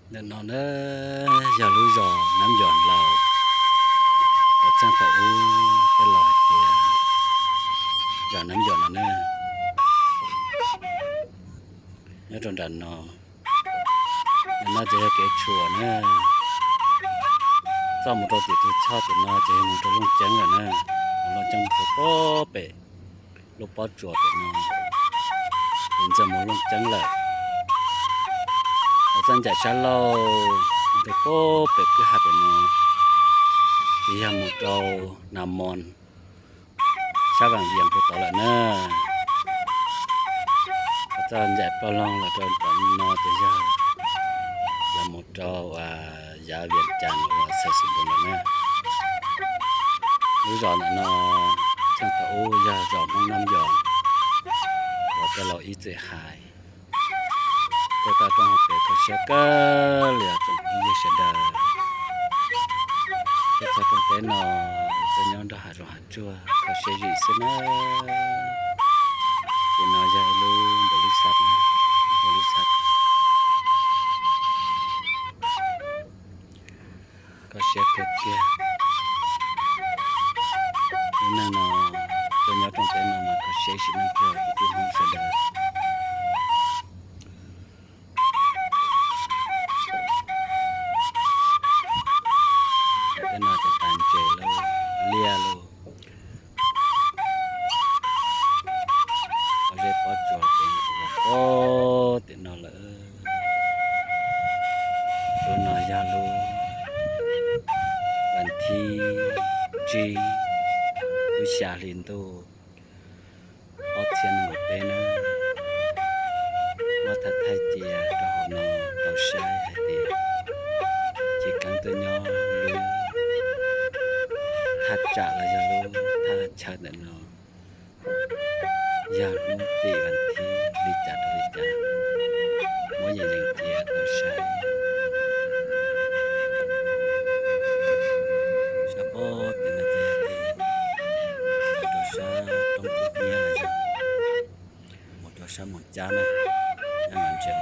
Ntawm no na yog lub zos Nab Yos Laus uas txheej thaum ub tej laus hais tias zos Nab Yos no na. Nyob rau nram no, nram no ces yog kev tshuam na. Txoj mus rau tim tus choj tim no ces yog mus rau Looj Ceeb lawm na. Mus Looj Ceeb mus rau pob pem lub pob tsuas pem no, ces ntxawm mus Looj Ceeb lawm. Hos txoj ncaim sab laug mus rau pob pem kwj ha pem no, ces yog mus rau Nas Mos sab Vaas Vias rau tod lawm na. Hos txoj ncaim ploj loog los rau tom no ces yog los mus rau yav Vias Cas uas Xais Xus Npoos lawm na. Lub zos ntawm no txheej thaum ub yog zos Hmoob Nab Yos uas tej laus ib txwm hais. Tej toj roob hauv pes kho siab kawg li os tsoom phooj ywg sawv daws. Tej txog rooj teb no, tej nyob nrog hav zoov hav tsuag kho siab zim xwb na. Ces no yog ib lub npaum li xav na, npaum li xav. Kho siab kawg kiag. Lub neej no, tej nyob rooj teb no mas kho siab ib sim neej kiag kwv tij Hmoob sawv daws. Tej no ces tas ntses lauj, liaj lauj. Pob zeb pob tsuas ces mus ua pob tim no lawm. Lub no yog lub vas thib tsib lub xya hli ntuj ob txhiab nees nkaum peb na. Muab thaij thaij cia rau hauv no tau saib hais tias chiv keeb tuaj nyob lub thaj tsam los yog lub thaj chaw ntawm no yog hnub tim vas thib li cas rau li cas, muab yees yees cia tau saib. Sab pob tim no ces yog tim mus rau sab roob kub hnyiab los yog mus rau sab Moos Cab na, nyob no ntsia